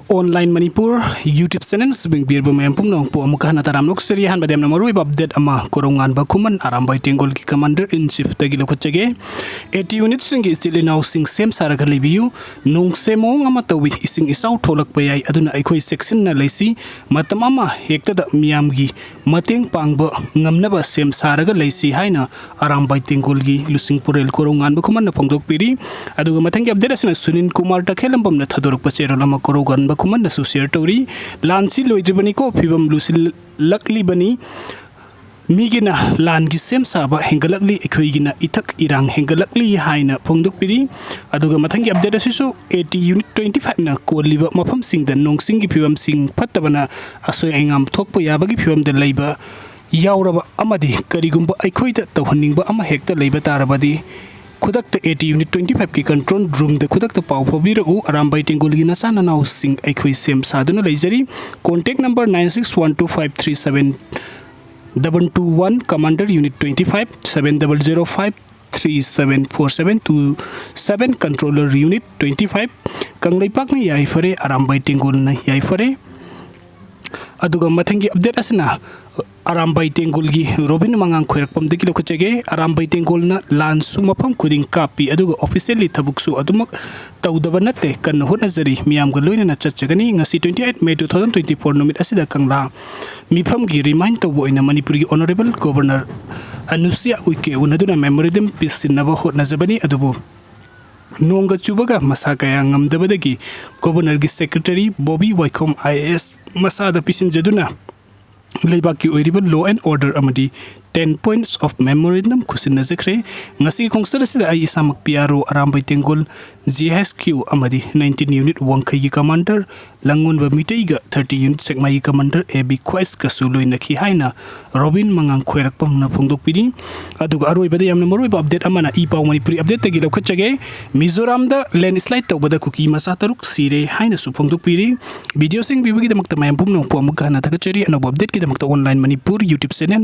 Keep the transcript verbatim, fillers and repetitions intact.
Online Manipur YouTube channel ꯁꯤꯕꯤꯡꯕꯤꯔꯕ ꯃꯌꯥꯝ ꯄꯨꯝꯅꯃꯛꯄꯨ ꯑꯃꯨꯛꯀ ꯍꯟꯅ ꯇꯔꯥꯝꯅ ꯑꯣꯛꯆꯔꯤ꯫ ꯑꯍꯥꯟꯕꯗ ꯌꯥꯝꯅ ꯃꯔꯨꯑꯣꯏꯕ update ꯑꯃ ꯀꯣꯔꯧꯉꯥꯟꯕ ꯈꯨꯃꯟ ꯑꯔꯥꯝꯕꯥꯏ ꯇꯦꯡꯒꯣꯜꯒꯤ commander in chief ꯇꯒꯤ ꯂꯧꯈꯠꯆꯒꯦ꯫ AT unit ꯁꯤꯡꯒꯤ ꯏꯆꯤꯜ ꯏꯅꯥꯎꯁꯤꯡ ꯁꯦꯝ ꯁꯥꯔꯒ ꯂꯩꯕꯤꯌꯨ꯫ ꯅꯣꯡꯁꯦ ꯃꯑꯣꯡ ꯑꯃ ꯇꯧꯏ, ꯏꯁꯤꯡ ꯏꯆꯥꯎ ꯊꯣꯛꯂꯛꯄ ꯌꯥꯏ, ꯑꯗꯨꯅ ꯑꯩꯈꯣꯏ ꯆꯦꯛꯁꯤꯟꯅ ꯂꯩꯁꯤ꯫ ꯃꯇꯝ ꯑꯃ ꯍꯦꯛꯇꯗ ꯃꯤꯌꯥꯝꯒꯤ ꯃꯇꯦꯡ ꯄꯥꯡꯕ ꯉꯝꯅꯕ ꯁꯦꯝ ꯁꯥꯔꯒ ꯂꯩꯁꯤ ꯍꯥꯏꯅ ꯑꯔꯥꯝꯕꯥꯏ ꯇꯦꯡꯒꯣꯜꯒꯤ ꯂꯨꯆꯤꯡ ꯄꯨꯔꯦꯜ ꯀꯣꯔꯧꯉꯥꯟꯕ ꯈꯨꯃꯟꯅ ꯐꯣꯡꯗꯣꯛꯄꯤꯔꯤ꯫ ꯑꯗꯨꯒ ꯃꯊꯪꯒꯤ update ꯑꯁꯤꯅ ꯁꯨꯅꯤꯜ ꯀꯨꯃꯥꯔ ꯇꯈꯦꯜꯂꯝꯕꯝꯅ ꯊꯥꯗꯣꯔꯛꯄ ꯆꯦꯔꯣꯜ ꯑꯃ ꯀꯣꯔꯧꯉꯥꯟꯕ ꯈꯨꯃꯟꯅꯁꯨ share ꯇꯧꯔꯤ꯫ ꯂꯥꯟꯁꯤ ꯂꯣꯏꯗ꯭ꯔꯤꯕꯅꯤꯀꯣ, ꯐꯤꯕꯝ ꯂꯨꯁꯤꯜꯂꯛꯂꯤꯕꯅꯤ꯫ ꯃꯤꯒꯤꯅ ꯂꯥꯟꯒꯤ ꯁꯦꯝ ꯁꯥꯕ ꯍꯦꯟꯒꯠꯂꯛꯂꯤ, ꯑꯩꯈꯣꯏꯒꯤꯅ ꯏꯊꯛ ꯏꯔꯥꯡ ꯍꯦꯟꯒꯠꯂꯛꯂꯤ ꯍꯥꯏꯅ ꯐꯣꯡꯗꯣꯛꯄꯤꯔꯤ꯫ ꯑꯗꯨꯒ ꯃꯊꯪꯒꯤ update ꯑꯁꯤꯁꯨ AT unit twenty five ꯅ ꯀꯣꯜꯂꯤꯕ ꯃꯐꯝꯁꯤꯡꯗ ꯅꯣꯡ ꯆꯤꯡꯒꯤ ꯐꯤꯕꯝꯁꯤꯡ ꯐꯠꯇꯕꯅ ꯑꯁꯣꯏ ꯑꯉꯥꯝ ꯊꯣꯛꯄ ꯌꯥꯕꯒꯤ ꯐꯤꯕꯝꯗ ꯂꯩꯕ ꯌꯥꯎꯔꯕ ꯑꯃꯗꯤ ꯀꯔꯤꯒꯨꯝꯕ ꯑꯩꯈꯣꯏꯗ ꯇꯧꯍꯟꯅꯤꯡꯕ ꯑꯃ ꯍꯦꯛꯇ ꯂꯩꯕ ꯇꯥꯔꯕꯗꯤ, ꯈꯨꯗꯛꯇ AT unit twenty five ꯀꯤ control room ꯗ ꯈꯨꯗꯛꯇ ꯄꯥꯎ ꯐꯥꯎꯕꯤꯔꯛꯎ꯫ ꯑꯔꯥꯝꯕꯥꯏ ꯇꯦꯡꯒꯣꯜꯒꯤ ꯅꯆꯥ ꯅꯅꯥꯎꯁꯤꯡ ꯑꯩꯈꯣꯏ ꯁꯦꯝ ꯁꯥꯗꯨꯅ ꯂꯩꯖꯔꯤ꯫ Contact number nine six one two five three seven double two one, commander unit twenty five, seven double zero five three seven four seven two seven, controller unit twenty five꯫ ꯀꯪꯂꯩꯄꯥꯛꯅ ꯌꯥꯏꯐꯔꯦ, Arambai ꯇꯦꯡꯒꯣꯜꯅ ꯌꯥꯏꯐꯔꯦ꯫ ꯑꯗꯨꯒ ꯃꯊꯪꯒꯤ update ꯑꯁꯤꯅ Arambai ꯇꯦꯡꯒꯣꯜꯒꯤ robin ꯃꯉꯥꯡ ꯈꯣꯏꯔꯛꯄꯝꯗꯒꯤ ꯂꯧꯈꯠꯆꯒꯦ꯫ Arambai ꯇꯦꯡꯒꯣꯜꯅ ꯂꯥꯟꯁꯨ ꯃꯐꯝ ꯈꯨꯗꯤꯡ ꯀꯥꯞꯄꯤ, ꯑꯗꯨꯒ officially ꯊꯕꯛꯁꯨ ꯑꯗꯨꯃꯛ ꯇꯧꯗꯕ ꯅꯠꯇꯦ, ꯀꯟꯅ ꯍꯣꯠꯅꯖꯔꯤ, ꯃꯤꯌꯥꯝꯒ ꯂꯣꯏꯅꯅ ꯆꯠꯆꯒꯅꯤ꯫ ꯉꯁꯤ twenty eight May two thousand twenty four ꯅꯨꯃꯤꯠ ꯑꯁꯤꯗ ꯀꯪꯂꯥ ꯃꯤꯐꯝꯒꯤ remind ꯇꯧꯕ ꯑꯣꯏꯅ ꯃꯅꯤꯄꯨꯔꯒꯤ Honourable Governor ꯑꯅꯨꯁꯨꯏꯌꯥ ꯎꯏꯀꯦ ꯎꯅꯗꯨꯅ memorandum ꯄꯤꯁꯤꯟꯅꯕ ꯍꯣꯠꯅꯖꯕꯅꯤ, ꯑꯗꯨꯕꯨ ꯅꯣꯡꯒ ꯆꯨꯕꯒ ꯃꯁꯥ ꯀꯌꯥ ꯉꯝꯗꯕꯗꯒꯤ Governor ꯒꯤ secretary ꯕꯣꯕꯤ ꯋꯥꯏꯈꯣꯝ IAS ꯃꯁꯥꯗ ꯄꯤꯁꯤꯟꯖꯗꯨꯅ ꯂꯩꯕꯥꯛꯀꯤ ꯑꯣꯏꯔꯤꯕ law and order ꯑꯃꯗꯤ ten points of memorandum ꯈꯨꯠꯁꯤꯟꯅꯖꯈ꯭ꯔꯦ꯫ ꯉꯁꯤꯒꯤ ꯈꯣꯡꯆꯠ ꯑꯁꯤꯗ ꯑꯩ ꯏꯁꯥꯃꯛ PRO ꯑꯔꯥꯝꯕꯩ ꯇꯦꯡꯒꯣꯜ, GHQ ꯑꯃꯗꯤ nineteen unit ꯋꯥꯡꯈꯩꯒꯤ commander ꯂꯪꯉꯣꯟꯕ ꯃꯤꯇꯩꯒ thirty unit ꯁꯦꯛꯃꯥꯏꯒꯤ commander A B ꯈ꯭ꯋꯥꯏꯁꯀꯁꯨ ꯂꯣꯏꯅꯈꯤ ꯍꯥꯏꯅ ꯔꯣꯕꯤꯟ ꯃꯉꯥꯡ ꯈꯣꯏꯔꯛꯄꯝꯅ ꯐꯣꯡꯗꯣꯛꯄꯤꯔꯤ꯫ ꯑꯗꯨꯒ ꯑꯔꯣꯏꯕꯗ ꯌꯥꯝꯅ ꯃꯔꯨꯑꯣꯏꯕ update ꯑꯃꯅ ꯏ ꯄꯥꯎ ꯃꯅꯤꯄꯨꯔꯤ update ꯇꯒꯤ ꯂꯧꯈꯠꯆꯒꯦ꯫ ꯃꯤꯖꯣꯔꯥꯝꯗ landslide ꯇꯧꯕꯗ ꯀꯨꯀꯤ ꯃꯆꯥ ꯇꯔꯨꯛ ꯁꯤꯔꯦ ꯍꯥꯏꯅꯁꯨ ꯐꯣꯡꯗꯣꯛꯄꯤꯔꯤ꯫ Video ꯁꯤꯡ ꯄꯤꯕꯒꯤꯗꯃꯛꯇ ꯃꯌꯥꯝ ꯄꯨꯝꯅꯃꯛꯄꯨ ꯑꯃꯨꯛꯀ ꯍꯟꯅ ꯊꯥꯒꯠꯆꯔꯤ꯫ ꯑꯅꯧꯕ update ꯀꯤꯗꯃꯛꯇ Online Manipur YouTube channel